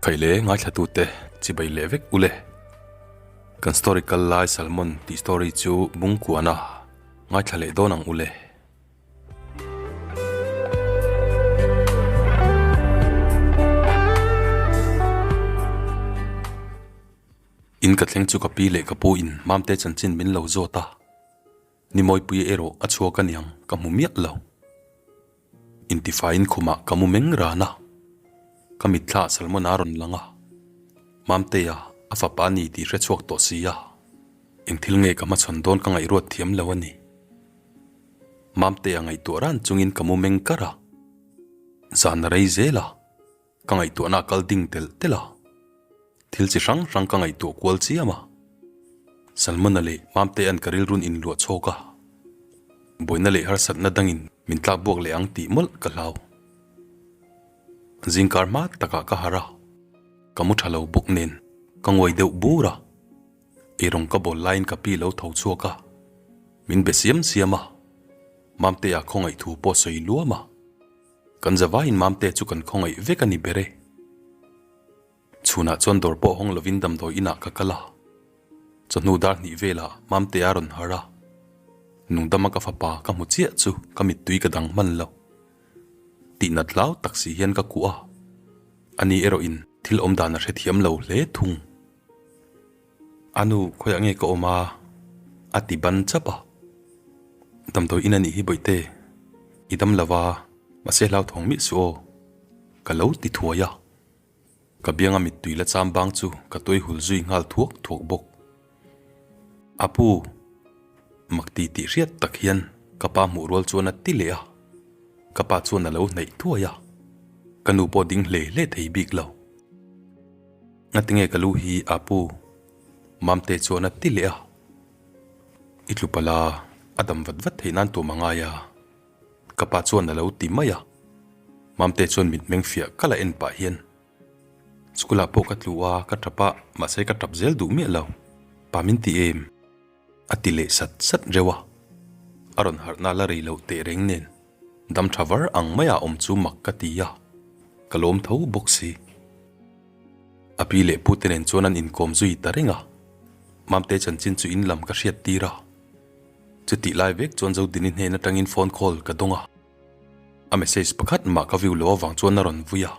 Khaile ngaithlatute chibai leh vek ule. Kan story kal lai Salmon tih story chu Bungkuana ngaithla leh dawn ang ule. In ka thleng chu ka pi leh ka pu in Mamte chanchin min lo zawt a, Nimawipui erawh a chhuak aniang ka hmu miah lo. Intifaiin khumah ka mu meng ran a, ka mitthla Salmon a rawn lang a, Mamtea a fapa a ni tih hre chhuak tawh si a, eng thil nge ka hmachhawn dawn ka ngaihruat thiam lo a ni. Mamtea ngaihtuah ran chungin ka mu meng kar a, zan a rei zel a, ka ngaihtuahna a kal ding telh telh a, thil chi hrang hrang ka ngaihtuah kual chiam a, Salmona leh Mamtea'n ka rilrun inluah chhawk a, buaina leh harsatna dangin min tlak buak leh ang tih mawlh ka hlau. Zingkar hma takah ka harh a, ka mu tha lo bawk nen ka nguai deuh bur a, eirawng ka bawl laiin ka pi lo tho chhuak a, min be siam siam a, Mamtea khawngaih thu pawh sawi luam a. Kan zavaiin Mamte chu kan khawngaih vek a ni ber e. Chhunah chuan dawr pawh hawng lovin damdawi inah ka kal a. Chawhnu dar hnih velah Mamte a rawn harh a. Nungdama ka fapa ka hmu chiah chu ka mittui ka dang hman lo. Tihnat hlau tak si hian ka kuah a. Ani erawhin thil awm dan a hrethiam lo hle thung. A nu, khawiah nge ka awm a? a ti ban chap a. Damdawi in a nih hi Bawihte, i dam lo va, mahse hlauthawng miah suh aw, ka lo ti thuai a. Ka bianga mittui la cham bang chu ka tuai hul zui nghal thuak thuak bawk. A pu, mak ti tih hriat tak hian ka pa hmuh rual chuan a ti leh a. Ka pa chuan a lo hnaih thuai a, ka nu pawh ding hle hle thei bik lo. Ngatinge ka lu hi a pu Mamte chuan a ti leh a, I tlu palh a, a dam vat vat theih nan tum a ngai a, ka pa chuan a lo ti mai a. Mamte chuan mitmeng fiah ka la en pah hian, School ah pawh ka tlu a, ka tap a, mahse ka tap zel duh miah lo, pa min ti em? A ti leh sat sat reuh a, a rawn harhna la rei loh teh reng nen dam tha var ang maia awm chu mak ka ti a, ka lawm tho bawk si. A pi leh pu te nen chuan an inkawm zui ta reng a, Mamte chanchin chu in lam ka hriat tir a, chutih lai vek chuan Zodini hnen atangin phone call ka dawng a, a message pakhat mah ka view lo avang chuan a rawn vui a,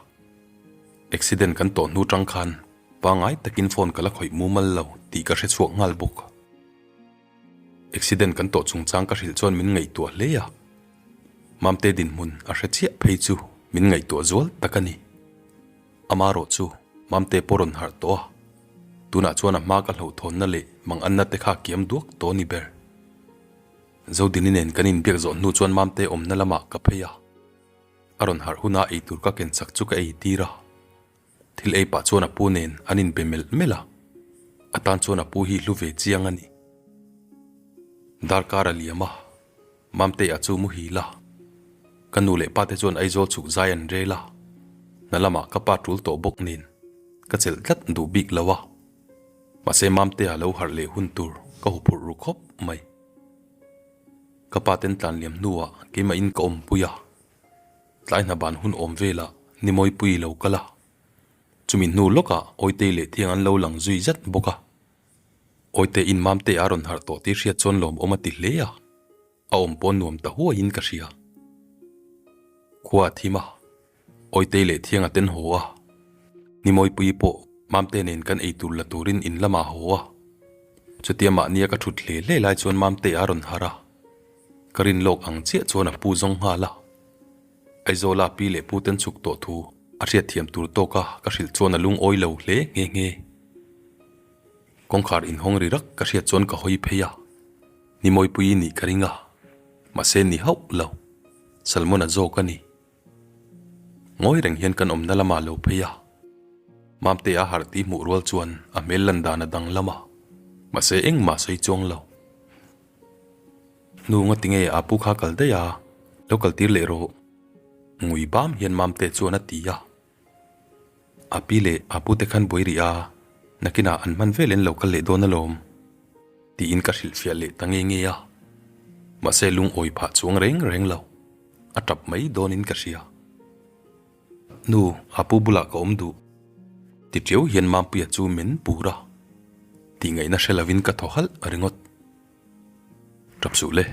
accident kan tawh hnu tang khan Pangai takin phone ka la khawih mumal lo tih ka hre chhuak nghal bawk. Accident kan tawh chungchang ka hrilh chuan min ngaihtuah hle a, Mamte dinhmun a hre chiah phei chu min ngaihtuah zual tak a ni. Amarawh chu Mamte pawh rawn harh tawh a, tunah chuan a hma ka hlauhthawnna leh manganna te kha kiam duak tawh a ni ber. Zodini nen kan inbiak zawh hnu chuan Mamte awmna lamah ka phei a, a rawn harh huna eitur ka ken chak chu ka eitir a. Thil ei pah chuan a pu nen an inbe melh melh a, a tan chuan a pu hi hlu ve chiang a ni. Darkar a liam a, Mamtea chu muhil a, ka nu leh pate chuan Aizawl chhuk zai an rel a, hna lamah ka pa tul tawh bawk nen ka chelh tlat duh bik lo a, mahse Mamtea lo harh leh hun tur ka huphurh ru khawp mai. Ka paten tlan liam hnuah keimahin ka awmpui a. Tlai hna ban hun awm velah Nimawipui lo kal a, chumi hnu lawkah Awitei leh Thiang an lo lang zui zat bawk a. Awite in Mamte a rawn harh tawh tih hriat chuan lawmawm a ti hle a, a awm pawh nuam ta huaiin ka hria. Khua a thim a, Awitei leh Thiang a ten haw a, Nimawipui pawh Mamte nen kan ei tur la turin in lamah a haw a. Chutia mahnia ka thut hle hle lai chuan Mamte a rawn harh a. Ka rin lawk ang chiah chuan a pu zawng nghal a. Aizawla pi leh pu ten chhuk tawh thu a hriatthiam tur tawk a ka hrilh chuan a lungawi lo hle nghe nghe. Kawngkhar inhawng ri rak ka hriat chuan ka hawi phei a, ni mawipui nih ka ring a, mahse ni hauh lo, Salmon-a zawk a ni. Ngawi reng hian kan awmna lamah lo phei a, Mamte a harh tih hmuh rual chuan a hmel lan dan a danglam a, mahse engmah sawi chuang lo. Nu nga tinge a pu kha kal daih a, lo kal tir leh rawh. Ngui bam hian Mamte chuan a ti a. A pi leh a pu te khan buai rih a, nakinah an hman vel in lo kal leh dawn alawm tiin ka hrilhfiah leh ta nge nge a. Mahse lungawi phah chuang reng reng lo, a tap mai dawnin ka hria. Nu, a pu bulah ka awm duh. Ti ṭiau hian Mampuia chu min pur a, tih ngaihna hre lovin ka thaw halh ringawt. Ṭap suh le,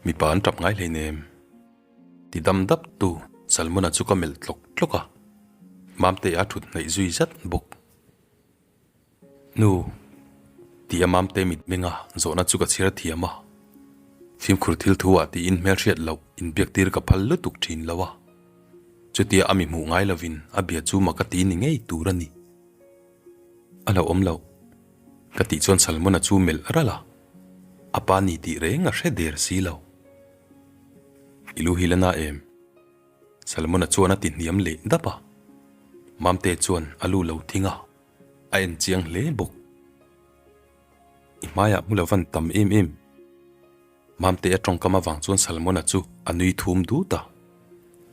mipa an ṭap ngai hleinem. Ti dam dap tu Salmona chu ka melh tlawk tlawk a, Mamtea a ṭhut hnaih zui zat bawk. Nu, ti a Mamte mitmenga zawhna chu ka chhiar thiam a, fimkhur thil thu ah tiin hmelhriat loh inbiak tir ka phal lutuk thin lo a, chutia a mi hmuh ngai lovin a bia chu mak a ti ni ngei tur a ni. A lo awm loh, ka tih chuan Salmona chu melh ralh a, a pa ni tih reng a hre der si lo. I lu hi la na em? Salmona chuan a ti hniam leh dap a, Mamte chuan a lu lo thing a, a en chiang hle bawk. I hmaiah hmu lo van tam em em. Mamte a tawngkam avang chuan Salmona chu a nui thum dut a,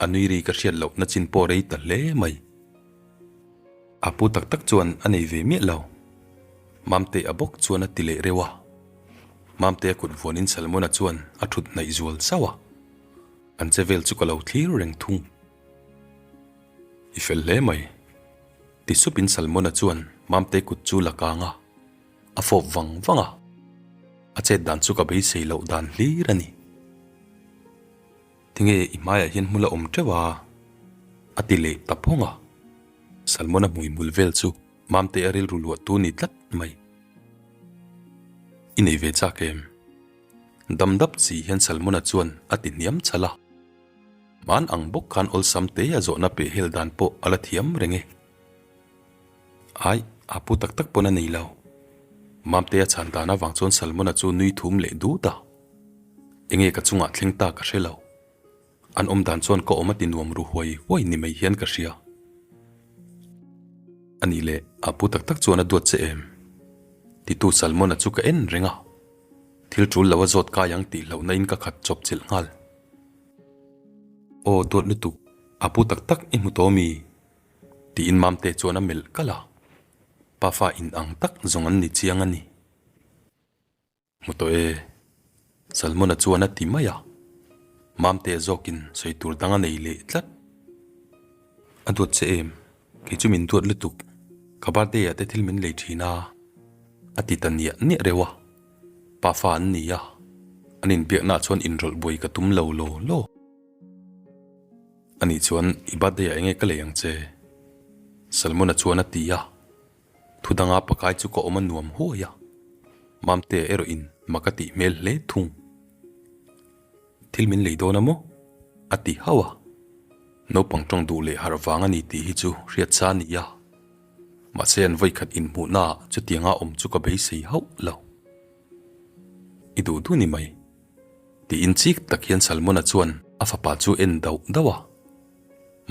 a nui ri ka hriat loh na chin pawh rei ta hle mai. A pu tak tak chuan a nei ve miah lo. Mamte a bawk chuan a ti leh reuh a. Mamte a kut vuanin Salmona chuan a thut hnaih zual sauh a. An che vel chu ka lo thlir reng thung. I fel hle mai. Ti supin Salmona chuan Mamte kut chu la kang a, a fawp vang vang a. A chet dan chu ka beisei loh dan hlir a ni. Tinge i hmaiah hian hmul a awm teuh a? A ti leh ta phawng a. Salmona hmuihmul vel chu Mamte a rilru luahtu ni tlat mai. I nei ve chak em? Dam dap si hian Salmona chuan a ti hniam chhalh a. Hman ang bawk khan awlsam te a zawhna peh hel dan pawh a la thiam reng e. Ai, a pu tak tak pawn a nei lo. Mamtea chhan dan avang chuan Salmona chu nui thum leh dut a. Enge ka chungah thleng ta ka hre lo. An awm dan chuan ka awm a ti nuam ru huai huai ni mai hian ka hria. A nih leh, a pu tak tak chuan a duat che em? Titu Salmona chu ka en reng a. Thil tul lo a zawt kai ang tih hlauhna in ka khat chawp chilh nghal. Aw duat lutuk, a pu tak tak i hmu tawh mi? Tiin Mamte chuan a melh kalh a, pafa in ang tak zawng an ni chiang a ni. Hmu tawh e, Salmona chuan a ti mai a, Mamte zawkin sawi tur dang a nei leh tlat. A duat che em? Kei chu min duat lutuk, ka birthday ah te thil min lei thin a, a ti ta niah niah reuh a, pafa an ni a, an inbiakna ah chuan inrawlh buai ka tum lo law law. Anih chuan i birthday ah enge ka lei ang che? Salmona chuan a ti a, thu danga pakai chu ka awm a nuam huai a, Mamtea erawh in mak a tih hmel hle thung. Thil min lei dawn a maw? A ti hauh a. Naupang tawng duh leh harh vang a ni tih hi chu hriat sa a ni a. Mahse an vawikhat inhmuhnaah chutianga awm chu ka beisei hauh lo. I duh duh ni mai. Tiin chik tak hian Salmona chuan a fapa chu en dauh dauh a.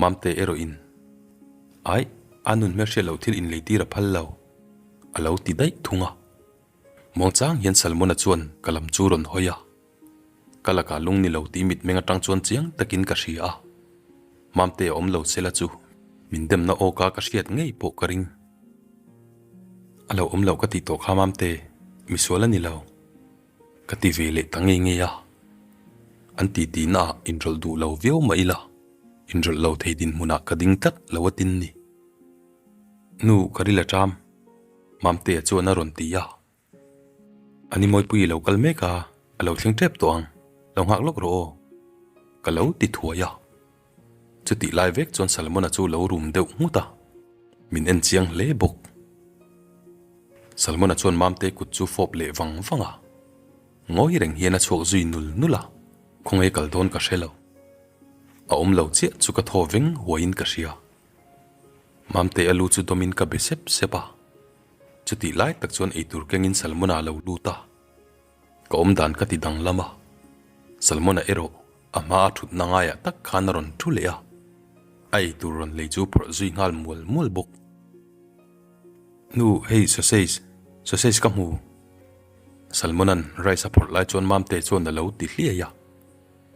Mamte erawhin, Aih, a nun hmelhriat loh thil inleitir a phal lo, a lo ti daih thung a. Muangchang hian Salmona chuan ka lam chu rawn hawi a. Ka lakah lung ni lo tih mitmeng atang chuan chiang takin ka hria a, Mamte a awm lo sela chu min demna awka ka hriat ngei pawh ka ring. A lo awm loh ka tih tawh kha Mamte, misual a ni lo. Ka ti ve leh ta ngei ngei a, an ti tihna ah inrawlh duh lo viau mah ila, inrawlh lo thei dinhmunah ka ding tlat lo a tin ni. Nu, ka ril a ṭam, Mamtea chuan a rawn ti a. A ni Mawipui i lo kal mek a, a lo thleng tep tawh ang, lo nghak lawk rawh aw. Ka lo ti thuai a. Chutih lai vek chuan Salmona chu lo rum deuh nghut a, min en chiang hle bawk. Salmona chuan Mamte kut chu fawp leh vang vang a, ngawi reng hian a chhuak zui nul nul a, khawnge kal dawn ka hre lo. A awm lo chiah chu ka thaw veng huaiin ka hria. Mamte a lu chu dawmin ka be sep sep a. Chutih lai tak chuan eitur kengin Salmona a lo lut a, ka awm dan ka ti danglam a, Salmona erawh a hma a thutna ngaiah tak khan a rawn thu leh a, a eitur rawn lei chu phawrh zui nghal mual mual bawk. Nu, hei sausage, sausage ka hmu. Salmona'n rice a phawrh lai chuan Mamte chuan a lo ti hliai a,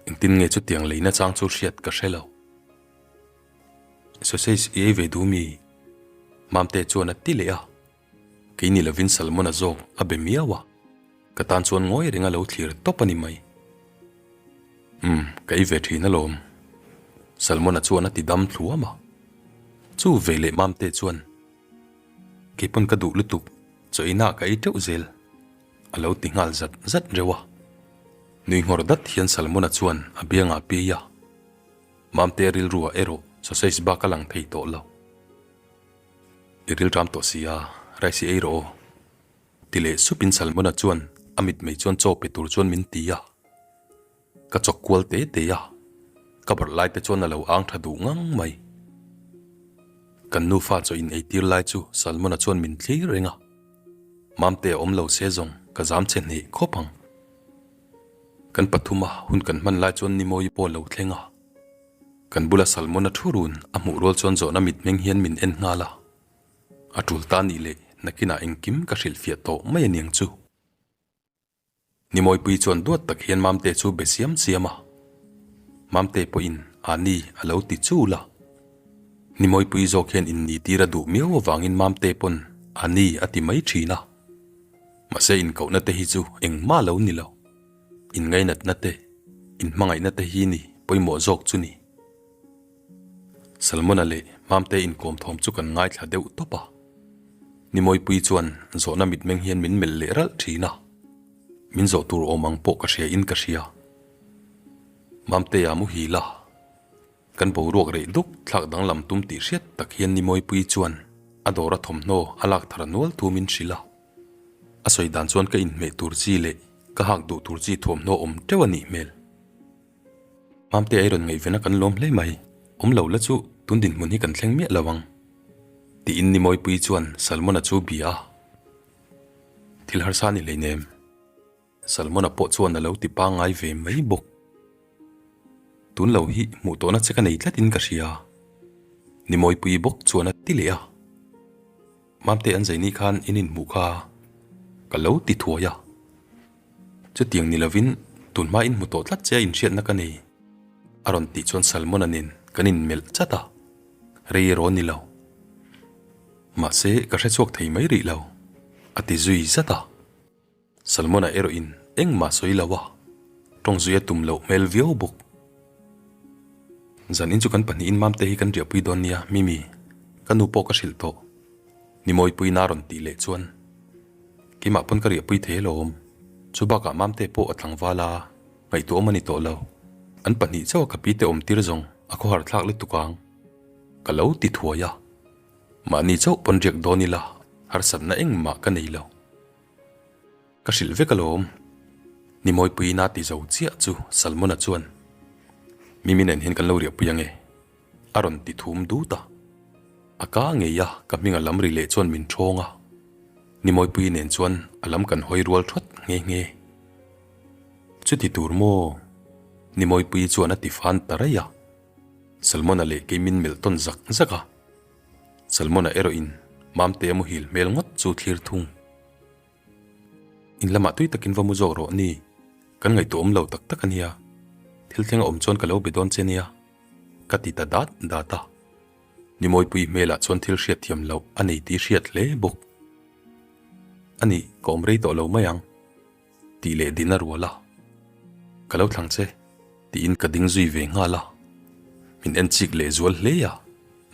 engtin nge chutiang leina chang chu hriat ka hre lo. Sausage i ei ve duh mi? Mamte chuan a ti leh a. Kei ni lovin Salmona zawk a be miau a, ka tan chuan ngawi reng a lo thlir tawp a ni mai. Umm, ka ei ve thin alawm. Salmona chuan a ti dam thluam a. Chu ve leh Mamte chuan. Keipawn ka duh lutuk, chaw inah ka ei teuh zel, a lo ti nghal zat zat reuh a. Nui nghawr dat hian Salmona chuan a biangah piai a. Mamte rilruah erawh sausage bak a lang thei tawh lo. I rilṭam tawh si a, rice i ei rawh aw. Ti leh supin Salmona chuan a mitmei chuan chaw pe tur chuan min ti a. Ka chawk kual te te a, ka barh lai te chuan a lo ang tha duh ngang mai. Kan nufa chaw in eitir lai chu Salmona chuan min thlir reng a, Mamte a awm lo se zawng ka zam che hneh khawp ang. Kan pathuma hun kan hman lai chuan Nimawi pawh a lo thleng a, kan bula Salmona thu run a hmuh rual chuan zawhna mitmeng hian min en nghal a, a tul ta nih leh nakinah engkim ka hrilhfiah tawh mai aniang chu. Nimawipui chuan duat tak hian Mamte chu be siam siam a, Mamte pawhin Ani a lo ti chul a. Nimawipui zawk hian inni tir a duh miau avangin Mamte pawn Ani a ti mai thin a. Mahse inkohna te hi chu engmah lo ni lo. Inngainatna te, inhmangaihna te hi ni pawimawh zawk chu ni. Salmona leh Mamte inkawm thawm chu kan ngaithla deuh tawp a. Nimawipui chuan zawhna mitmeng hian min melh leh ralh thin a. Min zawh tur awm ang pawh ka hria in ka hria. Mamtea muhil a. Kan boruak reh duk thlak danglam tum tih hriat tak hian Nimawipui chuan a dawra thawmhnaw a lak thar nual thu min hrilh a. A sawi dan chuan ka inhmeh tur chi leh ka hak duh tur chi thuamhnaw awm teuh a nih hmel. Mamte ei rawn ngaihven a kan lawm hle mai, awm lo la chu tun dinhmun hi kan thleng miah lo ang. Tiin Nimawipui chuan Salmona chu bia a. Thil harsa ni hleinem. Salmona pawh chuan a lo ti pangngai ve mai bawk. Tun lo hi hmuh tawhna che ka nei tlatin ka hria. Nimawipui bawk chuan a ti leh a. Mamte an zai ni khan in inhmuh kha ka lo ti thuai a. Chutiang ni lovin tun hma in hmu tawh tlat che a inhriatna ka nei. A rawn tih chuan Salmona nen kan inmelh chat a, rei erawh ni lo. Mahse ka hrechhuak thei mai rih lo, a ti zui zat a. Salmona erawhin engmah sawi lo a, tawng zui a tum loh hmel viau bawk. Zan in chu kan pahnihin Mamte hi kan riahpui dawn nia, Mimi, ka nu pawh ka hrilh tawh. Nimawipuina rawn tih leh chuan, Keimah pawn ka riahpui thei alawm. Chu bakah Mamte pawh a tlangval a, ngaihtuahawm a ni tawh lo. An pahnih chauh a ka pite awm tir zawng a khawhar thlak lutuk ang. Ka lo ti thuai a, mahni chauh pawn riak dawn ila harsatna engmah ka nei lo. Ka hrilh vek alawm. Nimawipuiin a ti zo chiah chu Salmona chuan, Mimi nen hian kan lo riahpui ange. A rawn ti thum dut a. A ka ngei a, ka hming a lam ri leh chuan min ṭhawng a. Nimawipuii nen chuan a lam kan hawi rual ṭhawt nghe nghe. Chuti tur maw? Nimawipuii chuan a ti fan ta raih a. Salmona leh kei min melh tawn zak zak a. Salmona erawhin Mamtea muhil hmel ngawt chu thlir thung. In lamah tui takin va mu zawk rawh ni, kan ngaihtuah awm lo tak tak a nia, thil thleng a awm chuan ka lo be dawn che nia, ka ti ta dat dat a. Nimawipui hmelah chuan thil hriatthiam loh a nei tih hriat hle bawk. A nih, ka awm rei tawh lo mai ang, tih leh din a rual a. Ka lo thlang che, tiin ka ding zui ve nghal a. Min en chik leh zual hle a,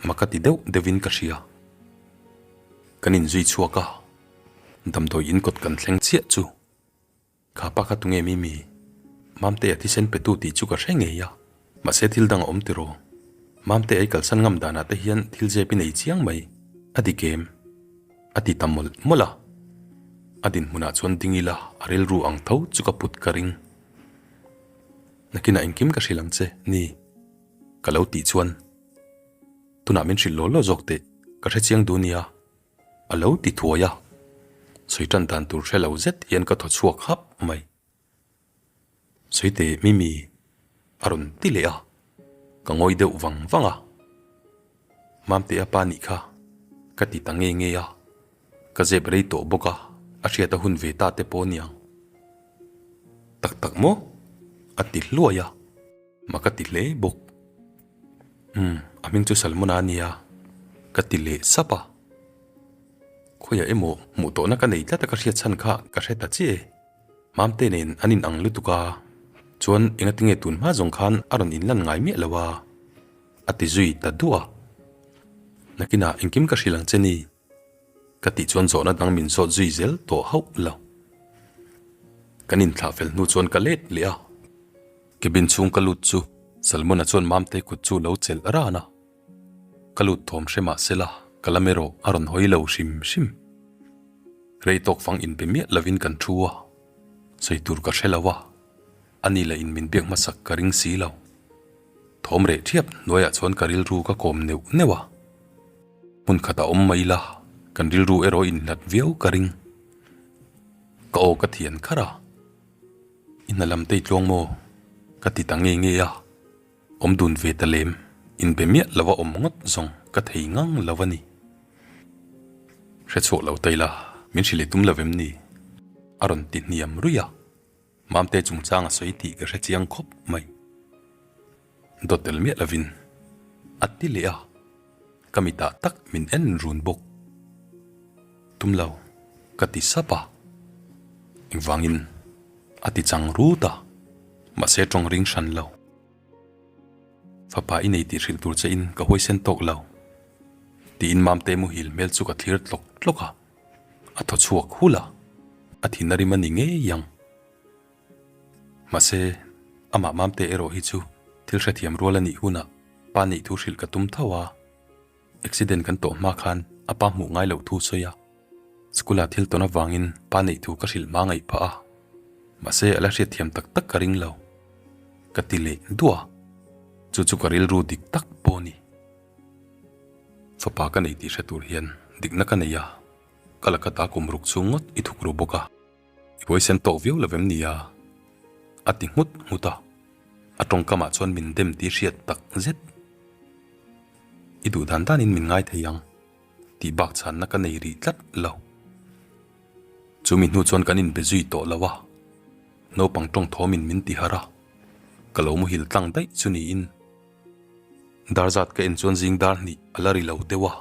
maka ti deuh deuhin ka hria. Kan inzui chhuak a. Damdawi in kawt kan thleng chiah chu. Kha pa kha tunge Mimi? Mamte a thisen petu tih chu ka hre ngei a, mahse thil dang a awm tiraw? Mamte ei kalsan ngam danah te hian thil zep i nei chiang mai, a dik em? A ti ta mawlh mawlh a. A dinhmunah chuan ding ila a rilru ang tho chu ka put ka ring. Nakinah engkim ka hrilh ang che, ni? Ka lo tih chuan tunah min hrilh law law zawk teh, ka hre chiang duh nia. A lo ti thuai a, sawi tan dan tur hre lo zet hian ka thaw chhuak hap mai. Sawi teh Mimi a rawn ti leh a, ka ngawi deuh vang vang a. Mamte a pa nih kha ka ti ta nge nge a, ka zep rei tawh bawk a, a hriat a hun ve ta te pawh aniang. Tak tak maw? A ti hluai a. Ma ka ti hle bawk. Umm, a hming chu Salmona a nia, ka ti leh sap a. Khawiah emaw hmuh tawhna ka nei tlat a ka hriat chhan kha ka hre ta chiah e. Mamte nen an inang lutuk a, chuan engatinge tun hma zawng khan a rawn inlan ngai miah lo a, a ti zui ta duah a. Nakinah engkim ka hrilh ang che ni. Ka tih chuan zawhna dang min zawt zui zel tawh hauh lo. Kan inthlah fel hnu chuan ka let leh a. Cabin chhung ka lut chu Salmon-a chuan Mamte kut chu lo chelh ran a. Ka lut thawm hre mah sela ka lam erawh a rawn hawi lo hrim hrim. Rei tawk fang inbe miah lovin kan thu a, sawi tur ka hre lo a, ani lah in min biak hmasak ka ring si lo. Thawm reh thiap hnuaiah chuan ka rilru ka kawm neuh neuh a. Hmun khat a awm mai la, kan rilru erawh inhlat viau ka ring. Ka aw ka thian kharh a, I hna lam te i tluang maw? Ka ti ta nge nge a, awm dun ve ta lem, inbe miah lo a awm ngawt zawng ka thei ngang lo a ni. Hre chhuak lo ta ila, min hrilh i tum lo vem ni? A rawn ti hniam ruih a. Mamte chungchang a sawi tih ka hre chiang khawp mai. Dawt tel miah lovin a ti leh a, ka mitah tak min en run bawk. Tum lo, ka ti sap a. Engvangin a ti chang rut a, mahse tawng ring hran lo. Fapa i nei tih hrilh tur che in ka huaisen tawk lo, tiin Mamte muhil hmel chu ka thlir tlawk tlawk a. A thaw chhuak hul a, a thin a rim a ni ngei ang. Mahse, amah Mamte erawh hi chu thil hrethiam rual a nih hunah pa neih thu hrilh ka tum tho a. Accident kan tawh hma khan a pa hmuh ngai loh thu sawi a, school-ah thil tawn avangin pa neih thu ka hrilh hma ngaih phah a. Mahse, a la hriatthiam tak tak ka ring lo. Ka ti leh duah a, chu chu ka rilru dik tak pawh a ni. Fapa ka nei tih hre tur hian dikna ka nei a, ka laka ta kum ruk chhung ngawt i thuk ru bawk a, i huaisen tawk viau lo vem nia? A ti nghut nghut a, a tawngkamah chuan min dem tih hriat tak zet. I duh dan danin min ngai thei ang tih bak chhanna ka nei rih tlat lo. Chumi hnu chuan kan inbe zui tawh lo a, naupang tawng thawmin min ti harh a, ka lo muhil tlang daih chu niin. Dar zat ka en chuan zing dar hnih a la ri lo deuh a,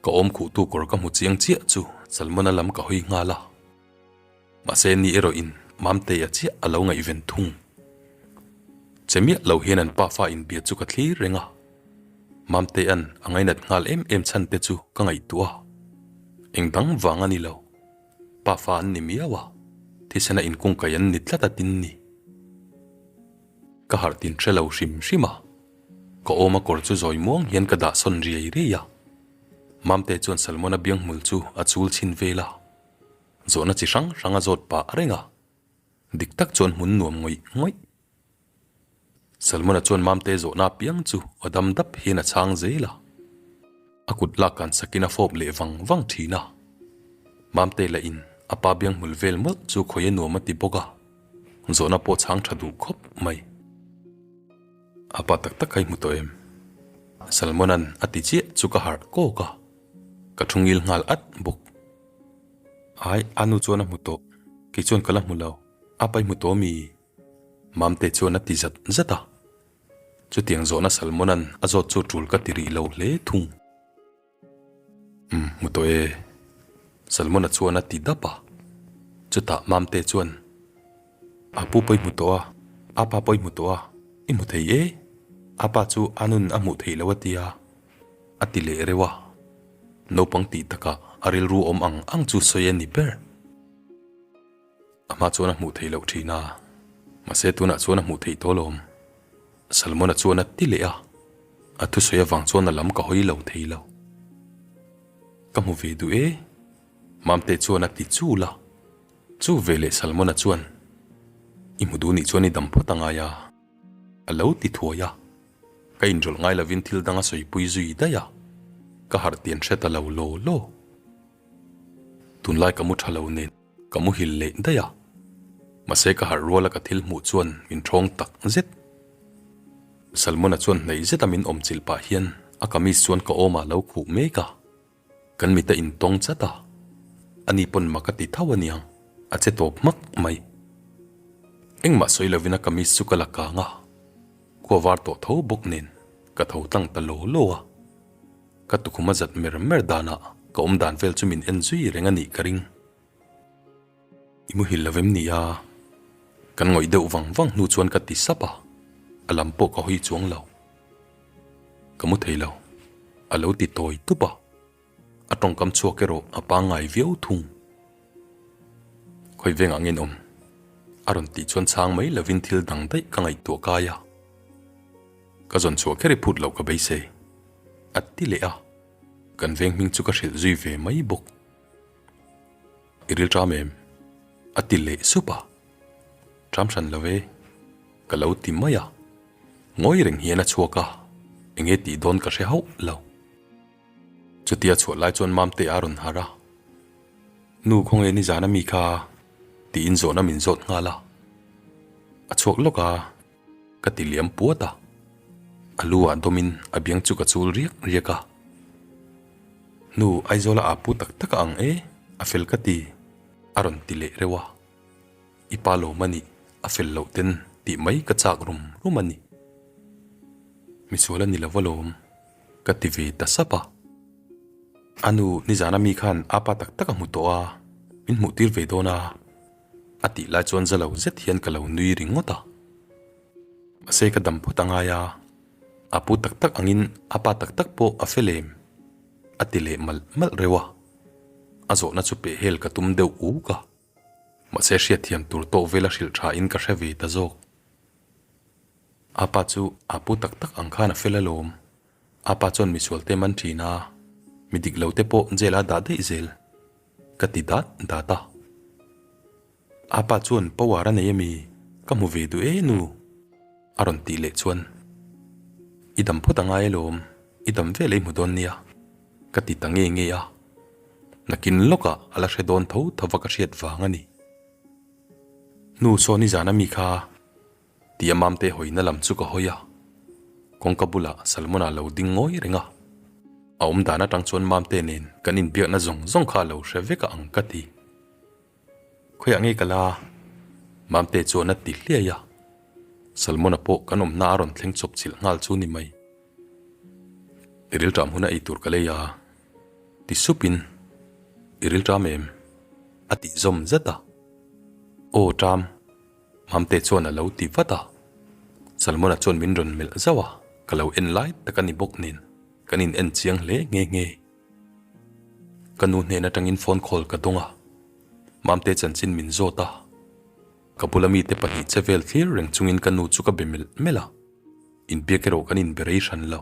ka awm khuhtu kawr ka hmu chiang chiah chu Salmona lam ka hawi nghal a, mahse ni erawh in Mamtea chiah a lo ngaihven thung. Che miah lo hian an pafa inbia chu ka thlir reng a, Mamtea'n a ngainat nghal em em chhan te chu ka ngaihtuah a, eng dang vang a ni lo, pafa an ni miau a, thisena inkungkaih an ni tlat a tin ni. Ka harh tin hre lo hrim hrim a, ka awma kawr chu zawi muang hian ka dah sawn riai riai a. Mamte chuan Salmona bianghmul chu a chul chhin vel a, zawhna chi hrang hrang a zawt pah reng a, dik tak chuan hmun nuam ngawih ngawih. Salmona chuan Mamte zawhna apiang chu aw dam dap hian a chhang zel a, a kut lak kan sakin a fawp leh vang vang thin a. Mamte lah in a pa bianghmul vel mawlh chu khawi a nuam a ti bawk a. Zawhna pawh chhang tha duh khawp mai. A pa tak tak kha i hmu tawh em? Salmona'n a ti chiah chu ka harh kawk a, ka thu ngil nghal at bawk. Ai, a nu chuan a hmu tawh, kei chuan ka la hmu lo, a pa i hmu tawh mi? Mamte chuan a ti zat zat a. Chutiang zawhna Salmona'n a zawt chu tul ka ti rih lo hle thung. Umm, hmu tawh e. Salmona chuan a ti dap a. Chutah Mamte chuan, A pu pawh i hmu tawh a, a pa pawh i hmu tawh a, i hmu thei e. A pa chu a nun a hmuh theih loh a tia, a ti leh reuh a. Naupang tih takah a rilru awm ang ang chu sawi a ni ber. A hma chuan a hmuh theih loh thin a, mahse tunah chuan a hmuh theih tawh alawm. Salmona chuan a ti leh a, a thusawi avang chuan a lam ka hawi lo thei lo. Ka hmu ve duh e, Mamte chuan a ti chul a. Chu veleh Salmona chuan, I hmu duh nih chuan i dam phawt a ngai a, a lo ti thuai a. Ka inrawlh ngai lovin thil dang a sawipui zui daih a, ka harh tian hre ta lo law law. Tunlai ka mu tha lo nen. Ka muhil leh daih a, mahse ka harh ruala ka thil hmuh chuan min ṭhawng tak zet. Salmona chuan hnaih zeta min awm chilh pah hian a kamis chuan ka awmah lo khuh mek a, kan mit a intawng chat a, ani pawn mak a ti tho aniang, a che tawp hmak mai. Engmah sawi lovin a kamis chu ka la kang a, khua var tawh tho bawk nen ka tho tlang ta law law a. Ka tukhum a zat mer mer danah ka awm dan vel chu min en zui reng a nih ka ring. I muhil lo em ni a? Kan ngawih deuh vang vang hnu chuan ka ti sap a, a lam pawh ka hawi chuang lo. Ka mu thei lo, a lo ti tawi tup a. A tawngkam chhuak erawh a pangngai viau thung. Khawi vengah nge in awm? A rawn tih chuan chhang mai lovin thil dang daih ka ngaihtuah kai a. Ka zawn chhuah kher i phut loh ka beisei. A ti leh a, kan veng hming chu ka hrilh zui ve mai bawk. I ril ṭam em? A ti leh sup a. Ṭam hran lo e, ka lo ti mai a. Ngawi reng hian a chhuak a, enge tih dawn ka hre hauh lo. Chutia chhuah lai chuan Mamte a rawn harh a, Nu khawnge nizan a mi kha? tiin zawhna min zawt nghal a. A chhuak lawk a, ka ti liam puat a. A lu ah dawmin a biang chu ka chul riak riak a. Nu Aizawla aa pu tak tak a ang e, a fel ka ti, a rawn ti leh reuh a. I pa lawm a nih, a fel loh ten tih mai ka chak rum rum a ni. Misual a ni lo alawm. Ka ti ve ta sap a. A nu, nizana mi khan a pa tak tak a hmu tawh a, min hmuh tir ve dawn a, a tih lai chuan za lo zet hian ka lo nui ringawt a. Mahse ka dam phawt a ngai a, a pu tak tak angin a pa tak tak pawh a fel em? a ti leh malh malh reuh a. A zawhna chu pehhel ka tum deuh uk a. Mahse hriatthiam tur tawk vela hrilh tha in ka hre ve ta zawk. A pa chu a pu tak tak ang khan a fel alawm. A pa chuan misual te man thin a, mi dik lo te pawh jail a dah daih zel. Ka ti dat dat a. A pa chuan power a nei ami? Ka hmu ve duh e nu. A rawn tih leh chuan, I dam phawt a ngai alawm, i dam vel ei hmu dawn nia. Ka ti ta nge nge a. Nakin lawkah a la hre dawn tho tho va ka hriat vang a ni. Nu saw nizan ami kha tia Mamte hawina lam chu ka hawi a, kawngka bulah Salmona lo ding ngawi reng a, a awm dan atang chuan Mamte nen kan inbiakna zawng zawng kha a lo hre vek a ang ka ti. Khawiah nge ka la? Mamte chuan a ti hliai a, Salmona pawh kan awmna a rawn thleng chawp chilh nghal chu ni mai. I rilṭam huna ei tur ka lei a, ti supin i rilṭam em? A tih zawm zet a. Aw ṭam, Mamte chuan a lo ti vat a. Salmona chuan min rawn melh zauh a, ka lo en lai tak a ni bawk nen kan in en chiang hle nghe nghe. Ka nu hnen atangin phone call ka dawng a, Mamte chanchin min zawt a. Ka bula mite pahnih che vel thlir reng chungin ka nu chu ka be melh melh a, inbiak erawh kan inbe rei hran lo.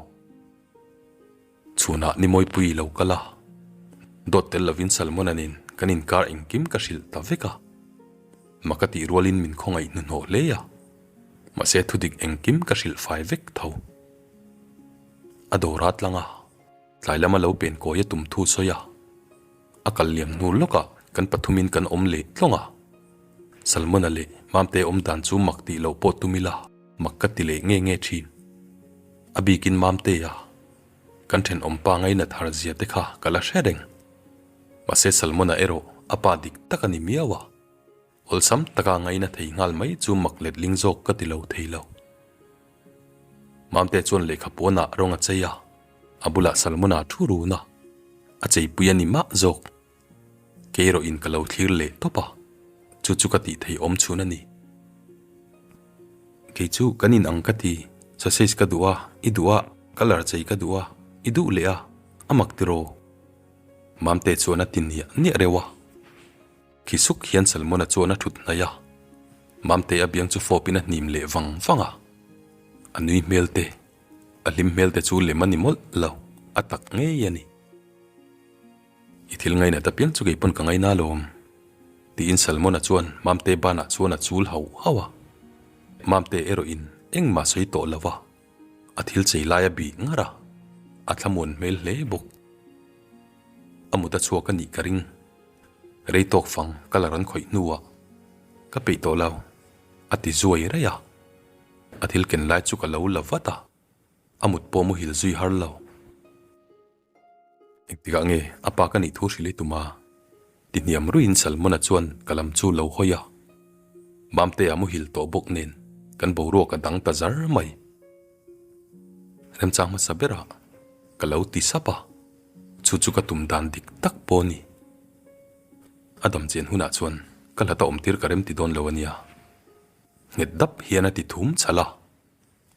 Chhunah Nimawipui lo kal a, dawt tel lovin Salmona nen kan inkar engkim ka hrilh ta vek a. Maka tih rualin min khawngaih hnuhnawh hle a, mahse thudik engkim ka hrilh fai vek tho. A dawr a tlang a, tlai lama lo pen kawi a tum thu sawi a, a kal liam hnu lawkah kan pathumin kan awm leh tlawng a. Salmona leh Mamte awm dan chu mak tih loh pawh tum ila mak ka ti leh nge nge thin. A bikin Mamtea, kan thenawm pa ngainat har zia te kha ka la hre reng. Mahse Salmona erawh a pa dik tak a ni miau a, awlsam taka ngaina thei nghal mai chu mak letling zawk ka ti lo thei lo. Mamte chuan lehkha puanah rawng a chei a, a bulah Salmona thu run a, a cheipui a ni mah zawk. Kei erawh in ka lo thlir leh tawp a, chu chu ka tih thei awm chhun a ni. Kei chu kan in ang ka ti, sausage ka duh a, i duh a, colour chei ka duh a, i duh leh a, a mak tiraw? Mamte chuan a ti niah niah reuh a. Khi suk hian Salmona chuan a thut hnaih a, Mamte a biang chu fawpin a hnim leh vang vang a. A nui hmel te, a hlim hmel te chu lem a ni mawlh lo, a tak ngei a ni. I thil ngainat apiang chu kei pawn ka ngaina alawm, tiin Salmona chuan Mamte banah chuan a chul hauh hauh a. Mamte erawhin engmah sawi tawh lo va, a thil chei lai a bih ngar a, a thlamuan hmel hle bawk. A mut a chhuak a nih ka ring. Rei tawk fang ka la rawn khawih hnuah ka peih tawh lo, a ti zuai raih a. A thil ken lai chu ka lo la vat a, a mut pawh muhil zui har lo. Engtikah nge a pa ka nih thu hrilh i tum a? Ti hniam ruiin Salmona chuan ka lam chu lo hawi a. Mamtea muhil tawh bawk nen kan boruak a dang ta zar mai. Remchang hmasa berah ka lo ti sap a, chu chu ka tum dan dik tak pawh a ni. A dam chian hunah chuan ka hlata awmtir ka remti dawn lo a nia. Nghet dap hian a ti thum chhalh a,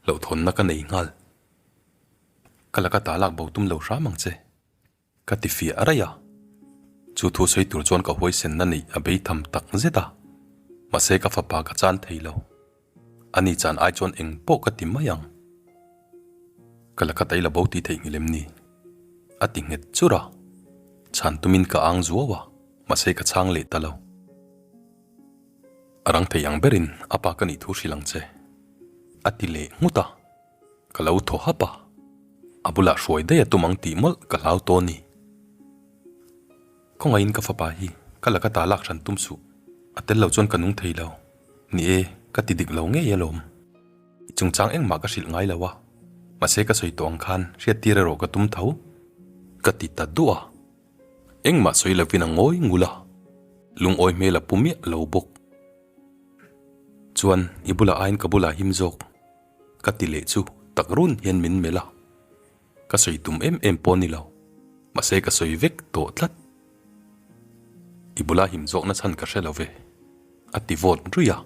hlauhthawnna ka nei nghal. Ka laka ta lak bo tum lo hram ang che. Ka ti fiah raih a. Chu thu sawi tur chuan ka huaisenna neih a bei tham tak zet a. Mahse ka fapa ka chan thei lo. Ani chan ai chuan eng pawh ka ti mai ang. Ka la khat ei la bo tih theihnghilh em ni? A ti nghet chur a. Chhan tumin ka ang zuau a, mahse ka chhang leh ta lo. A rang thei ang berin a pa ka nih thu hrilh ang che. A ti leh nghut a. Ka lo thaw hap a, a bulah hruai daih a tum ang tih mawlh ka hlau tawh a ni. Khawngaihin ka fapa hi ka laka ta lak hran tum suh, a tel lo chuan ka nung thei lo. Ni e, ka ti dik lo ngei alawm. I chungchang engmah ka hrilh ngai lo a, mahse ka sawi tawh ang khan hriattir erawh ka tum tho. Ka ti ta duah a, engmah sawi lovin a ngawi ngul a, lungawi hmel a pu miah lo bawk. Chuan i bulah aiin ka bulah him zawk. Ka ti leh chu tak run hian min melh a, ka sawi tum em em pawh ni lo, mahse ka sawi vek tawh tlat. I bula him zawkna chhan ka hre lo ve, a ti vawt ruih a,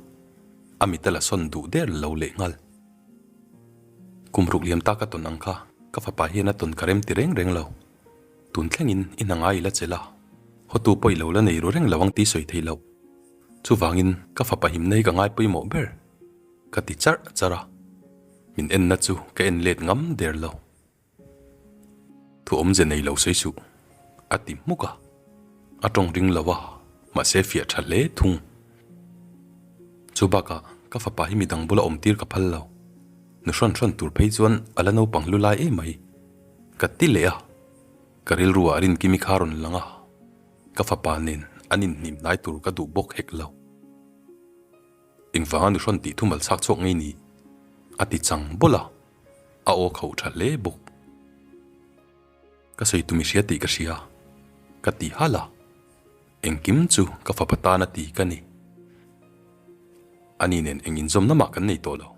a mit a la sawn duh der lo leh nghal. Kum ruk liam ta ka tawn ang kha ka fapa hian a tawn ka rem ti reng reng lo, tun thlengin i hna ngai i la chelh a, hotu pawh i lo la nei ru reng lo ang tih sawi theih loh. Chuvangin ka fapa himna hi ka ngai pawimawh ber. Ka ti charh charh a, min enna chu ka en let ngam der lo. Thu awmze nei lo sawi suh, a ti hmuk a, a tawng ring lo a, mahse fiah tha hle thung. Chu bakah ka fapa hi midang bula awm tir ka phal lo, nu hrawn hrawn tur phei chuan a la naupang hlu lai em mai, ka ti leh a, ka rilru ah Rinkimi kha rawn lang a, ka fapa nen an inhnim hnai tur ka duh bawk hek lo. Engvanga nu hrawn tih thumal chhak chhuak ngei ni? A ti chang bawlh a, a aw khauh tha hle bawk. Ka sawi tum i hria tih ka hria, ka ti halh a, engkim chu ka fapa tana ti ka ni. Ani nen eng inzawmna mah kan nei tawh lo.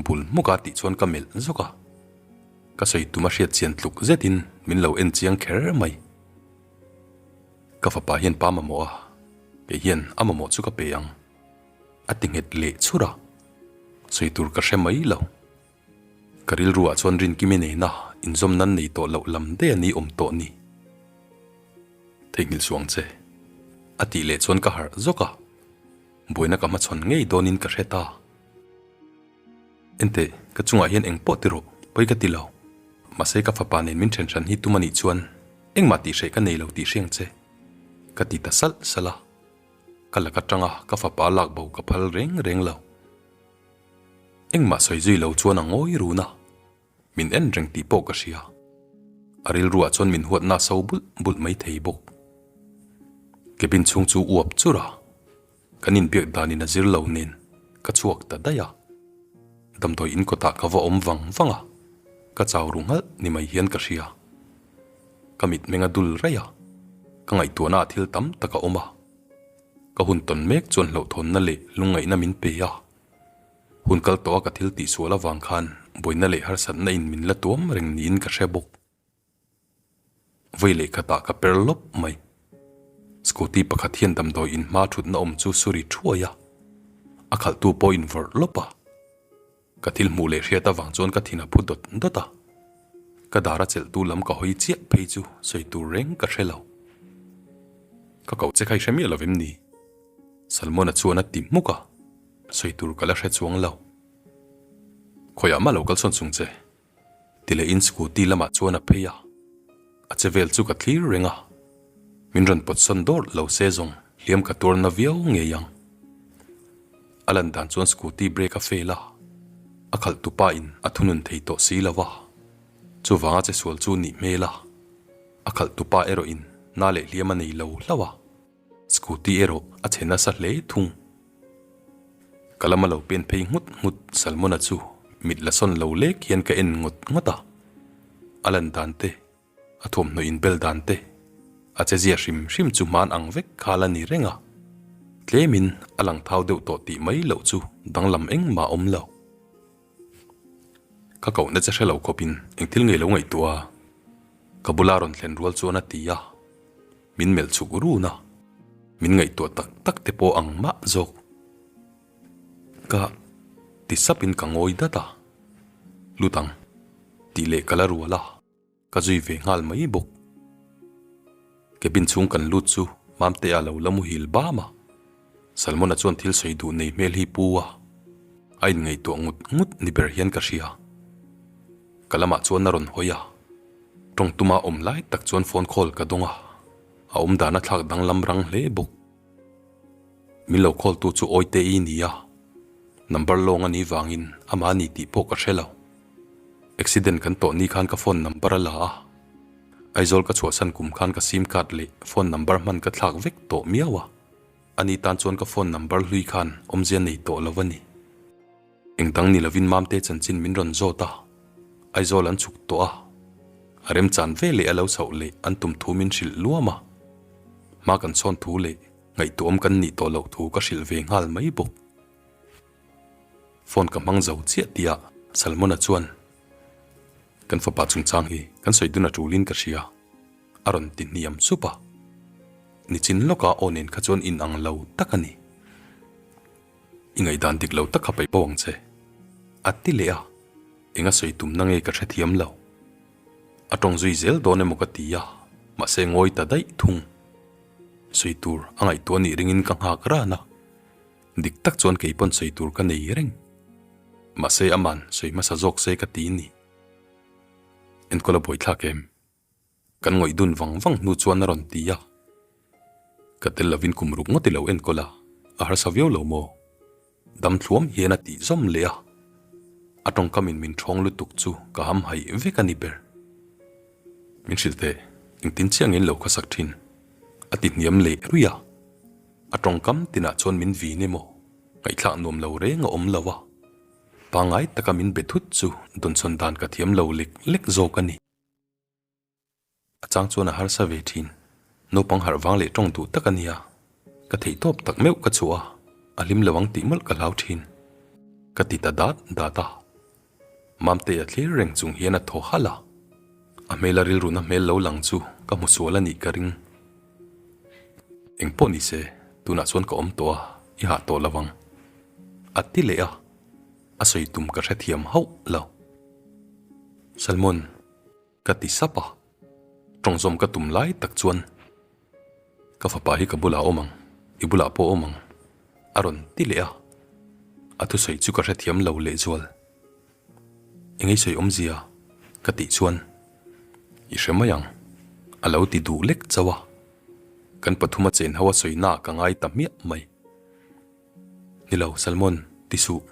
Bul hmuka tih chuan ka melh zawk a, ka sawi tum a hriat chian tluk zetin min lo en chiang kher mai. Ka fapa hian pa mamawh a, kei hian a mamawh chu ka pe ang, a ti nghet leh chhur a, sawi tur ka hre mai lo. Ka rilru ah chuan Rinkimi nena inzawm nan nei tawh loh lam daih a ni awm tawh ni. Theihnghilh suh ang che, a tih leh chuan ka harh zawk a, buaina ka hmachhawn ngei dawnin ka hre ta. Enteh, ka chungah hian eng pawh ti rawh, pawi ka ti lo. Mahse ka fapa nen min then hran hi tum a nih chuan engmah tih hreh ka nei lo tih hriang che, ka ti ta salh salh a. Ka lak atanga ka fapa lak bo ka phal reng reng lo. Engmah sawi zui lo chuan a ngawi run a. Min en reng tih pawh ka hria. A rilruah chuan min huatna a so bulh bulh mai thei bawk. Cabin chhung chu uap chur a, kan inbiak danin a zir lo nen ka chhuak ta daih a. Damdawi in kawtah ka va awm vang vang a, ka chau ru nghalh ni mai hian ka hria. Ka mitmeng a dul raih a, ka ngaihtuahna ah thil tam tak a awm a. Ka hun tawn mek chuan hlauhthawnna leh lungngaihna min pe a. Hun kal tawha ka thil tihsual avang khan buaina leh harsatna in min la tuam reng niin ka hre bawk. Vawi leh khatah ka per lawp mai. Scooty pakhat hian damdawi in hma thutna awm chu suri thuai a, a khalhtu pawh in vawrh lawp a. Ka thil hmuh leh hriat avang chuan ka thin a phu dawt dawt a. Ka dar a chelhtu lam ka hawi chiah phei chu sawi tur reng ka hre lo. Ka koh che kha i hre miah lovem ni? Salmona chuan a ti hmuk a, sawi tur ka la hre chuang lo. Khawiah mah lo kal sawn chung che, ti leh in scooty lamah chuan a phei a, a che vel chu ka thlir reng a, min rawn pawt sawn dawrh lo se zawng hliam ka tuar na viau ngei ang. A lan dan chuan scooty brake a fail a, a khalh tupa in a thunun thei tawh si lo a, chuvanga che sual chu nih hmel a, a khalh tupa erawh in na leh hliam a nei lo hlauh a. Scooty erawh a chhe nasa hle thung. Ka lama lo pen phei nghut nghut Salmona chu mit la sawn lo lek hian ka en ngawt ngawt a. A lan dan te, a thuamhnaw inbel dan te, a che zia hrim hrim chu hman ang vek kha la ni reng a. Tlemin a lang thau deuh tawh tih mai loh chu danglam engmah a awm lo. Ka kohna che hre lo khawpin engthil ngei lo ngaihtuah a, ka bula rawn thlen rual chuan a ti a. Min melh chhuk run a, min ngaihtuah tak tak te pawh ang mah zawk. Ka ti sap in ka ngawi dat a, lut ang tih leh ka la rual a, ka zui ve nghal mai bawk. Cabin chhung kan lut chu Mamtea lo la muhil bam a. Salmona chuan thil sawi duh nei hmel hi pu a, a inngaihtuah ngut ngut ni ber hian ka hria. Ka lamah chuan a rawn hawi a, tawng tuma awm lai tak chuan phone call ka dawng a, a awm dan a thlak danglam rang hle bawk. Min lo call tu chu Awite-i ni a, number lawng a nih vangin amah a ni tih pawh ka hre lo. Accident kan tawh ni khan ka phone number a la a, Aizawl ka chhuahsan kum khan ka sim card leh phone number hman ka thlak vek tawh miau a, ani tan chuan ka phone number hlui khan awmzia nei tawh lo a ni. Eng dang ni lovin Mamte chanchin min rawn zawt a, Aizawl an chhuk tawh a, a remchan ve leh a lo chhoh leh an tum thu min hrilh luam a, hma kan chhawn thu leh ngaihtuahawm kan nih tawh loh thu ka hrilh ve nghal mai bawk. Phone ka hmang zo chiah tih ah Salmona chuan kan fapa chungchang hi kan sawi dun a tulin ka hria a rawn ti hniam sup a. Nichin lawka aw nen kha chuan inang lo tak a ni. I ngaihdan dik lo tak kha paih bo ang che a ti leh a, eng a sawi tumna nge ka hrethiam lo. A tawng zui zel dawn emaw ka ti a, mahse ngawi ta daih thung. Sawi tur a ngaihtuah nih ringin ka nghak ran a. Dik tak chuan kei pawn sawi tur ka nei reng. Mahse aman sawi hmasa zawk se ka ti ni. Enkawl a buaithlak em? Kan ngawih dun vang vang hnu chuan a rawn ti a. Ka tel lovin kum ruk ngawt i lo enkawl a, a harsa viau lo maw? Dam thluam hian a tih zawm leh a. A tawngkamin min ṭhawng lutuk chu ka hamhaih vek a ni ber. Min hrilh teh, engtin chiah nge in lo khawsak ṭhin? A ti hniam leh ruih a. A tawngkam tinah chuan min vin emaw, ngaihthlak nuam lo reng a awm lo a, pangngai taka min be thut chu dawnsawn dan ka thiam lo lek lek zawk a ni. A chang chuan a harsa ve thin, naupang harh vang leh tawng duh tak a nia, ka theihtawp tak meuh ka chhuah a, a hlim lo ang tih mawlh ka hlau thin. Ka ti ta dat dat a. Mamte a thlir reng chung hian a thaw halh a, a hmela rilruna hmel lo lang chu ka hmu sual a nih ka ring. Eng pawh ni se, tunah chuan ka awm tawh a, i hah tawh lo ang. A ti leh a, a sawi tum ka hrethiam hauh lo. Salmon. Ka ti sap a, tawngzawm ka tum lai tak chuan ka fapa hi ka bulah awm ang, i bulah pawh awm ang a rawn ti leh a, a thusawi chu ka hrethiam lo lehzual. Eng ei sawi awmzia ka tih chuan i hre mai ang a lo ti duh lek chauh a, kan pathuma chen ho a sawi na ka ngai ta hmiah mai. Ni lo Salmon, ti suh,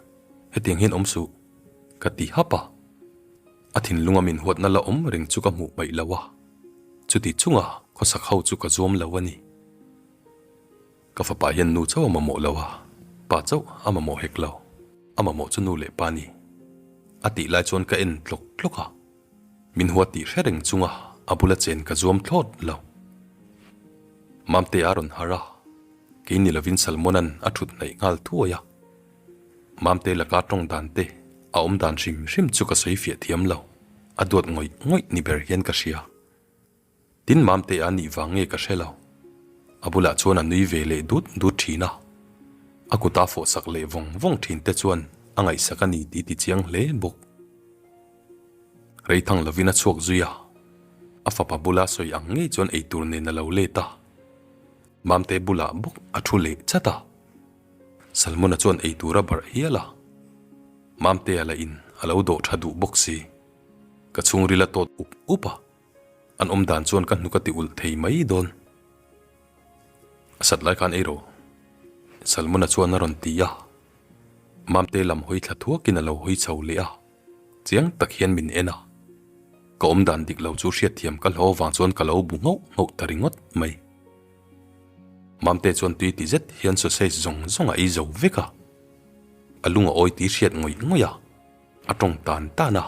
hetiang hian awm suh ka ti hap a. A thinlunga min huatna la awm reng chu ka hmuh paih lo a, chuti chunga khawsak ho chu ka zuam lo a ni. Ka fapa hian nu chauh a mamawh lo a, pa chauh a mamawh hek lo, a mamawh chu nu leh pa ni. A tih lai chuan ka en tlawk tlawk a, min huat tih hre reng chunga a bula chen ka zuam thlawt lo. Mamte a rawn harh a, kei ni lovin Salmona'n a thut hnaih nghal thuai a. Mamte laka tawng dan te a awm dan hrim hrim chu ka sawi fiah thiam lo, a duat ngawih ngawih ni ber hian ka hria. Tin Mamte a nih vang nge ka hre lo, a bulah chuan a nui ve leh dut dut thin a, a kuta fawh sak leh vawng vawng thin te chuan a ngaihsak a ni tih ti chiang hle bawk. Rei thang lovin a chhuak zui a, a fapa bula sawi ang ngei chuan eitur nen a lo let a, Mamte bulah bawk a thu leh chat a. Salmona chuan ei tur a barh hial a, Mamtea lah in a lo dawh tha duh bawk si. Ka chhungril a tawt up up a, an awm dan chuan ka hnuk a ti ulh thei mai dawn. A sat lai khan ei rawh, Salmona chuan a rawn ti a, Mamte lam hawi thla thuakin a lo hawi chho leh a, chiang tak hian min en a. Ka awm dan dik lo chu hriatthiam ka hlauh avang chuan ka lo bu nghauh nghauh ta ringawt mai. Mamte chuan tui ti zet hian sausage zawng zawng a ei zo vek a, a lung a awi tih hriat ngawih ngawih a, a tawng tan tan a.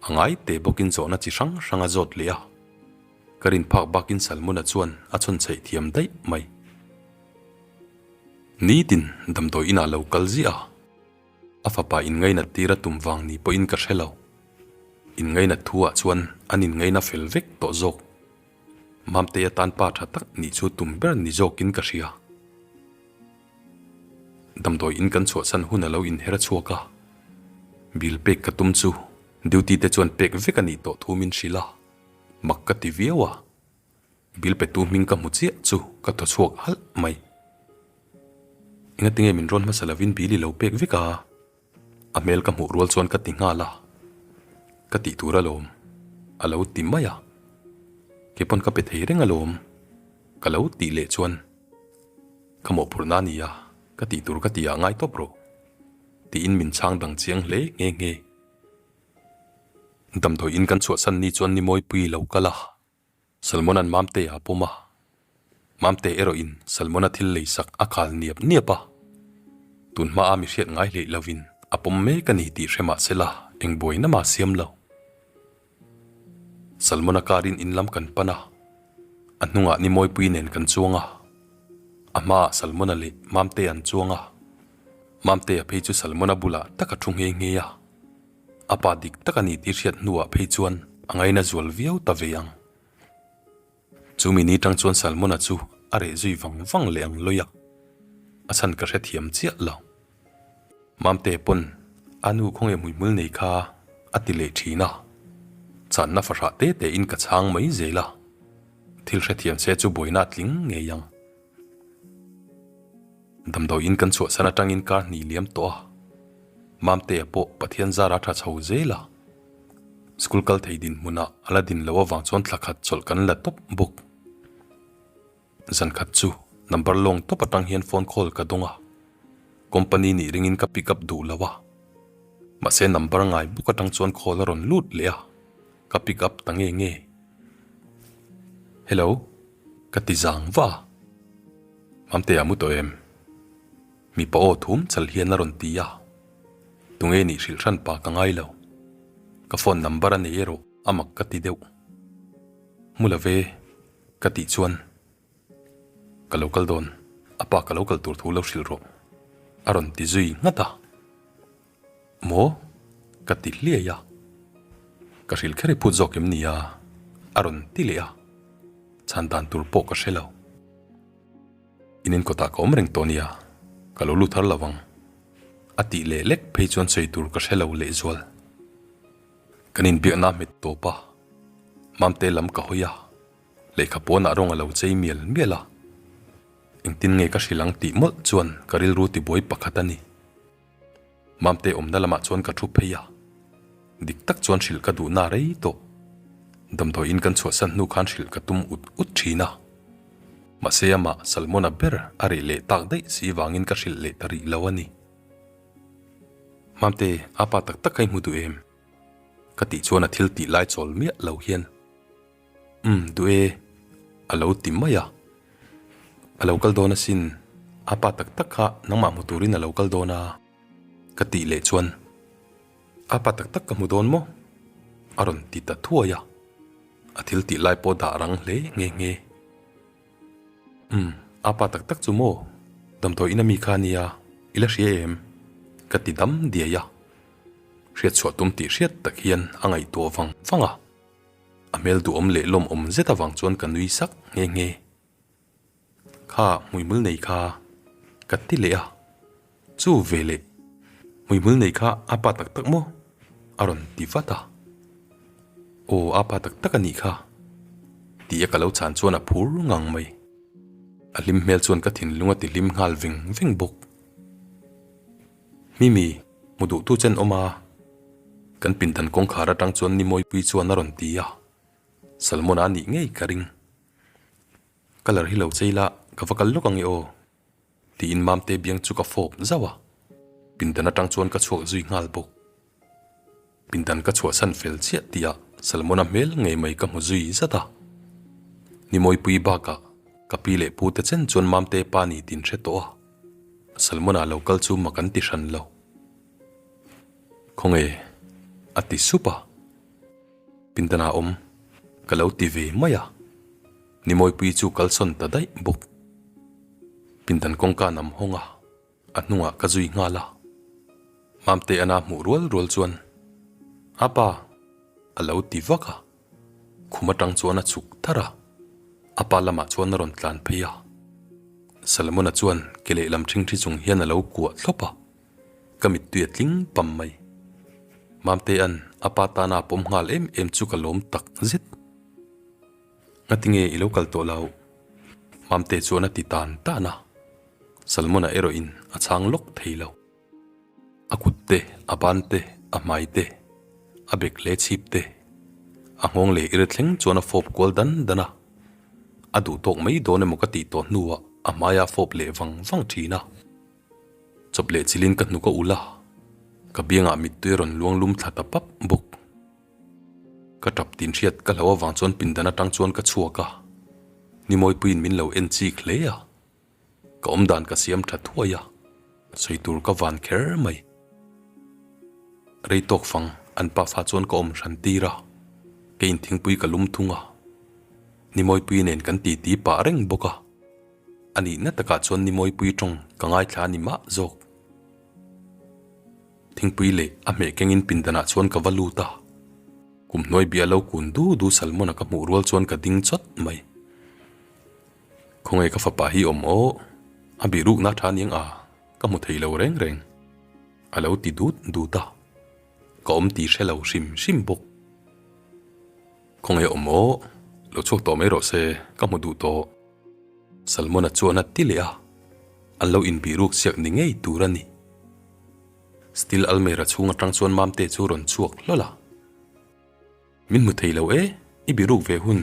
A ngai te bawkin zawhna chi hrang hrang a zawt leh a, ka rin phak bakin Salmona chuan a chhawn chheih thiam daih mai. Nitin damdawi inah lo kal ziah a, a fapa inngainat tir a tum vang ni pawhin ka hre lo. Inngainat thu ah chuan an inngaina fel vek tawh zawk. Mamte atan pa tha tak nih chu tum ber ni zawkin ka hria. Damdawi in kan chhuahsan hun a lo inher chhuak a, bill pek ka tum chu duty te chuan pek vek a nih tawh thu min hrilh a, mak ka ti viau a. Bill petu hming ka hmu chiah chu ka thaw chhuak halh mai. Engatinge min rawn hmasa lovin bill i lo pek vek a? A hmel ka hmuh rual chuan ka ti nghal a, Ka tih tur alawm, a lo ti mai a. Kei pawn ka pe thei reng alawm, ka lo tih leh chuan ka mawhphurhna a ni a, ka tih tur ka ti ah ngai tawp rawh, tiin min chhang dang chiang hle nghe nghe. Damdawi in kan chhuahsan ni chuan Nimawipui lo kal a. Salmona'n Mamte a pawm a, Mamte erawhin Salmona thil leisak a khal niap niap a. Tun hmaa mi hriat ngai hleih lovin a pawm mek a ni tih hre mah sela eng buaina mah siam lo. Salmona karin in lam kan pan a, a hnungah Nimawipui nen kan chuang a, a hmaah Salmona leh Mamte an chuang a, Mamtea phei chu Salmona bulah tak a thu nghe nghe a. A pa dik tak a ni tih hriat hnuah phei chuan a ngaina zual viau ta ve ang. Chu mi ni tang chuan Salmona chu a reh zui vang vang leh ang lawi a, a chhan ka hrethiam chiah lo. Mamte pawn a nu khawnge hmuihmul nei kha a ti leh thin a, channa fahrah te tein ka chhang mai zel a, thil hrethiam se chu buaina a tling ngei ang. Damdawiin kan chhuahsan atangin kar hnih liam tawh a, Mamtea pawh Pathian zara tha chho zel a. School kal thei dinhmunah a la din loh avang chuan thla khat chawlh kan la tawp bawk. Zan khat chu number lawng tawp atang hian phone call ka dawng a, company nih ringin ka pick up duh lo a. Mahse number ngai bawk atang chuan call a rawn lut leh a, ka pick up ta nge nge. Hello. Ka ti zang va a, Mamtea mu tawh em? Mipa aw thum chal hian a rawn ti a, Tunge nih hrilh hran pa ka ngai lo, ka phone number a nei erawh a mak ka ti deuh. Mu la ve ka tih chuan ka lo kal dawn, a pa ka lo kal tur thu lo hrilh rawh a rawn ti zui nghat a. Maw? Ka ti hliai a. Ka hrilh kher i phut zawk em nia? A rawn ti leh a. Chhan dan tur pawh ka hre lo. In inkawtah ka awm reng tawh nia, ka lo lut har lo ang. A tih leh lek phei chuan sawi tur ka hre lo lehzual. Kan inbiakna a hmet tawp a, Mamte lam ka hawi a, lehkha pawnah rawng a lo chei mial mial a. Engtin nge ka hrilh ang tih mawlh chuan ka rilru tibuai pakhat a ni. Mamte awmna lamah chuan ka thu phei a, dik tak chuan hrilh ka duhna rei tawh. Damdawiin kan chhuahsan hnu khan hrilh ka tum ut ut thin a. Mahse amah Salmona ber a reh leh tak daih si vangin ka hrilh leh ta rih lo a ni. Mamte, a pa tak tak kha i hmu duh em? Ka tih chuan a thil tih lai chawl miah lo hian. Umm, duh e, a lo ti mai a. A lo kal dawn asin, a pa tak tak kha nangmah hmu turin a lo kal dawn a, ka tih leh chuan, A pa tak tak ka hmu dawn maw? a rawn ti ta thuai a, a thil tih lai pawh dah rang hle nghe nghe. Umm, a pa tak tak chu maw? Damdawi in ami kha a nia, i la hria em? ka ti dam diai a, hriatchhuah tum tih hriat tak hian a ngaihtuah vang vang a. A hmel duhawm leh lawmawm zet avang chuan ka nui sak nghe nghe. Kha hmuihmul nei kha ka ti leh a, chu ve leh hmuihmul nei kha a pa tak tak maw? A rawn ti vat a. Aw a pa tak tak a nih kha ti a ka lo chhan chuan a phur ngang mai. A hlim hmel chuan ka thinlung a ti hlim nghal veng veng bawk. Mimi, hmu duhtu chen awm a? Kan pindan kawngkhar atang chuan Nimawipui chuan a rawn ti a, Salmon a nih ngei ka ring. Colour hi lo chei la, ka va kal lawk ang e aw, tiin Mamte biang chu ka fawp zauh a, pindan atang chuan ka chhuak zui nghal bawk. Pindan ka chhuahsan fel chiah tihah Salmon-a hmel ngei mai ka hmu zui zat a. Nimawipui bakah ka pi leh pu te chen chuan Mamte pa ni tin hre tawh a, Salmon-a lo kal chu mak an ti hran lo. Khawnge? a ti sup a. Pindanah awm ka lo ti ve mai a. Nimawipui chu kalsawn ta daih bawk. Pindan kawngka nam hawng a. A hnungah ka zui nghal a, Mamte ana hmuh rual rual chuan, A pa! a lo ti vak a, khum atang chuan a chhuk tharh a, a pa lamah chuan a rawn tlan phei a. Salmona chuan ke lehlam ṭhingṭhi chung hian a lo kuah thlawp a, ka mittui a tling pam mai. Mamtea'n a pa tana a pawm nghal em em chu ka lawm tak zet. Ngatinge i lo kal tawh loh? Mamte chuan a ti tan tan a, Salmona erawhin a chhang lawk thei lo. A kut te, a ban te, a hmai te, a bek leh chhip te, a nghawng leh ir thleng chuan a fawp kual dan dan a. A duh tawk mai dawn emaw ka tih tawh hnuah a hmaia a fawp leh vang vang thin a. Chawp leh chilin ka hnuk a ulh a, ka biangah mittui a rawn luang lum thla ta pap bawk. Ka tap tin hriat ka hlo avang chuan pindan atang chuan ka chhuak a, Nimawipuiin min lo en chik hle a. Ka awmdan ka siam tha thuai a, sawi tur ka van kher mai. Rei tawk fang an pafa chuan ka awm hran tir a, keiin thingpui ka lum thung a. Nimawipui nen kan titi pah reng bawk a, a nihna takah chuan Nimawipui tawng ka ngaithla a ni mah zawk. Thingpui leh a hmeh kengin pindanah chuan ka va lut a, kum hnuai bia lo kun du du Salmona ka hmuh rual chuan ka ding chawt mai. Khawngaih ka fapa hi awm aw, a bih rukna tha niang a, ka hmu thei lo reng reng. A lo ti dut dut a, ka awm ti hre lo hrim hrim bawk. Khawngaih awm aw, lo chhuak tawh mai rawh se, ka hmu duh tawh. Salmona chuan a ti leh a, an lo inbih ruk siak ni ngei tur a ni. Steel almera chhung atang chuan Mamte chu rawn chhuak hlawl a. Min hmu thei lo e, i biruk ve hun,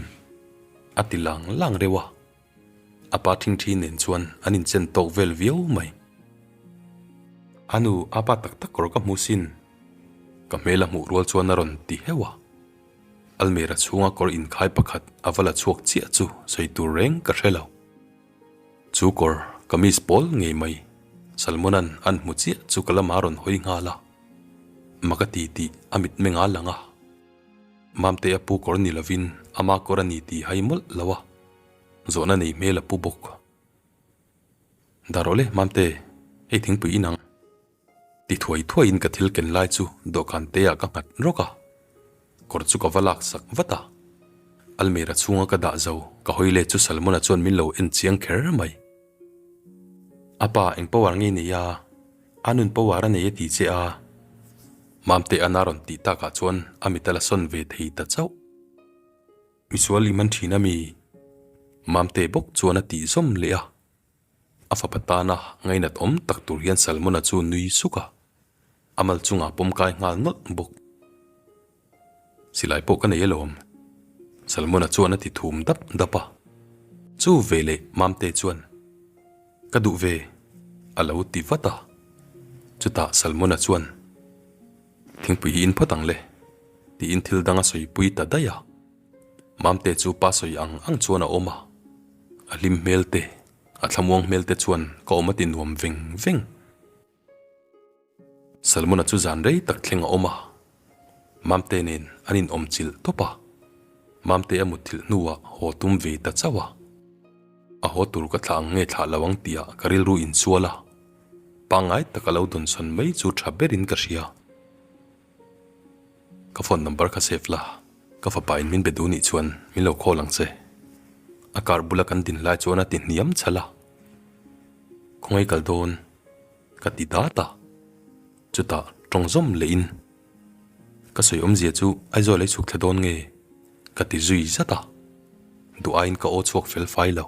a ti lang lang reuh a. A pa thingthi nen chuan an inchen tawk vel viau mai. A nu, a pa tak tak kawr ka hmu sin, ka hmel a hmuh rual chuan a rawn ti heuh a. Almera chhunga kawr inkhai pakhat a va la chhuak chiah chu sawi tur reng ka hre lo. Chu kawr, kamis pawl ngei mai, Salmona'n an hmu chiah chu ka lamah a rawn hawi nghal a. Mak a ti tih a mitmeng a lang a. Mamte a pu kawr ni lovin ama kawr a ni tih hai mawlh lo a, zawhna nei hmel a pu bawk. Dah rawh le Mamte, hei thingpui inang. Ti thuai thuaiin ka thil ken lai chu dawhkan te ah ka nghat rawk a, kawr chu ka va lak sak vat a. Almira chhunga ka dah zo ka hawi let chu Salmona chuan min lo en chiang kher mai. A pa eng power nge nei a? A nun power a nei a ti che a. Mamte an a rawn tih takah chuan a mit a la sawn ve thei ta chauh. Misual i man thin a mi? Mamte bawk chuan a tih zawm leh a. A fapa tana ngainat awm tak tur hian Salmona chu nui suk a, a mal chungah pawm kai nghal nawlh bawk. Silai pawh ka nei alawm, Salmona chuan a ti thum dap dap a. Chu veleh Mamte chuan, Ka duh ve, a lo ti vat a. Chutah Salmona chuan, Thingpui hi in phawt ang le, tiin thil dang a sawipui ta daih a. Mamte chu pa sawi ang ang chuan a awm a, a hlim hmel te, a thlamuang hmel te chuan ka awm a ti nuam veng veng. Salmona chu zan rei tak thleng a awm a, Mamte nen an inawm chilh tawp a, Mamte a mutthilh hnuah haw tum ve ta chauh a. A haw tur ka thlah ang nge thlah lo ang tihah ka rilru insual a, pangngai taka lo dawnsawn mai chu tha berin ka hria. Ka phone number kha save la, ka fapa in min be duh nih chuan min lo call ang che. A car bula kan din lai chuan a ti hniam chhalh a. Khawngaih kal dawn ka ti dat a, chutah tawng zawm leh in ka sawi awmzia chu Aizawl ei chhuk thla dawn nge ka ti zui zat a, duh aiin ka aw chhuak fel fai lo.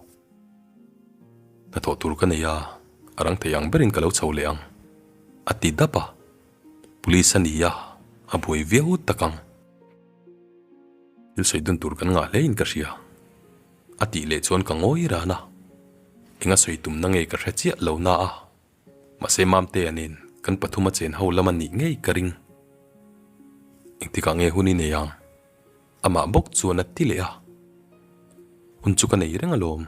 Hnathawh tur ka nei a, a rang thei ang berin ka lo chho leh ang a ti dap a. Police a ni a, a buai viau tak ang. Thil sawi dun tur kan ngah hlein ka hria. A tih leh chuan ka ngawi ran a, eng a sawi tumna nge ka hre chiah lo na a, mahse Mamtea nen kan pathum a chen ho lam a nih ngei ka ring. Engtikah nge hun i nei ang? Amah bawk chuan a ti leh a, Hun chu ka nei reng alawm,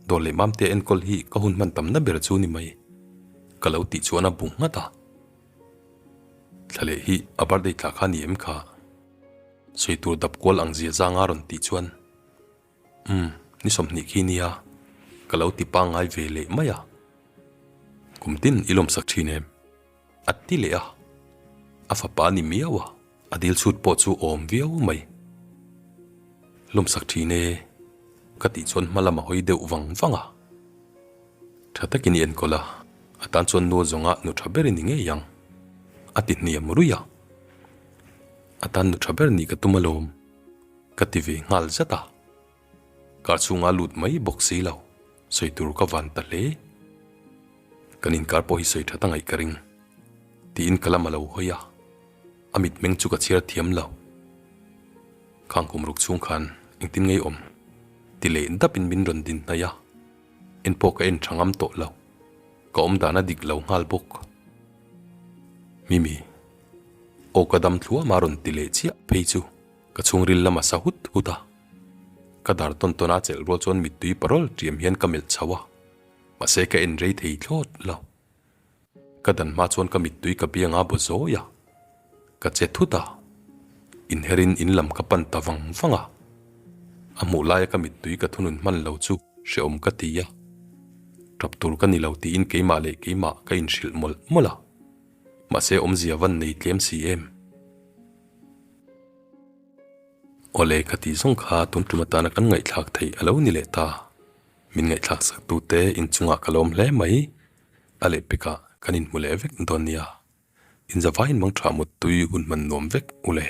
dawr leh Mamtea enkawl hi ka hun hman tamna ber chu ni mai, ka lo tih chuan a bu nghat a. Thla leh hi a birthday thla kha ni em kha? Sawi tur dap kual ang zia zanga rawn tih chuan, Umm, ni 20 khi nia, ka lo ti pangngai ve leh mai a. Kum tin i lawmsak thin em? A ti leh a, a fapa a ni miau a, a dil chhut pawh chu awm viau mai. Lawmsak thin e, ka tih chuan hma lam a hawi deuh vang vang a. Tha takin i enkawl a, a tan chuan nu zawnga nu tha ber i ni ngei ang, a ti hniam ruih a. A tan nu tha ber nih ka tum alawm, ka ti ve nghal zat a. Car chhunga lut mai bawk si lo, sawi tur ka van ta hle. Kan inkar pawh hi sawi that a ngaih ka ring. Tiin ka lam a lo hawi a, a mitmeng chu ka chhiar thiam lo. Khang kum ruk chhung khan engtin ngei awm? Ti leh dapin min rawn din hnaih a, en pawh ka en tha ngam tawh lo. Ka awm dan a dik lo nghal bawk. Mimi, aw ka dam thluam a rawn ti leh chiah phei chu ka chhungril lam a sa hut hut a. Ka dar tawn tawn a chelh rual chuan mittui parawl ṭiam hian ka melh chho a, mahse ka en rei thei thlawt lo. Ka dan hma chuan ka mittui ka biang a baw zawi a, ka che thut a, inherin in lam ka pan ta vang vang a. A hmuh laia ka mittui ka thunun hman lo chu hrehawm ka ti a, tap tur ka ni lo tiin keimah leh keimah ka inhrilh mawlh mawlh a, mahse awmzia van nei tlem si em. Awle ka tih zawng kha tun tum atana kan ngaihthlak theih a lo ni leh ta. Min ngaihthlak sak tute inchungah ka lawm hle mai. A lehpekah kan inhmu leh vek dawn nia. Inzavaiin mangtha muttui hun hman nuam vek u le.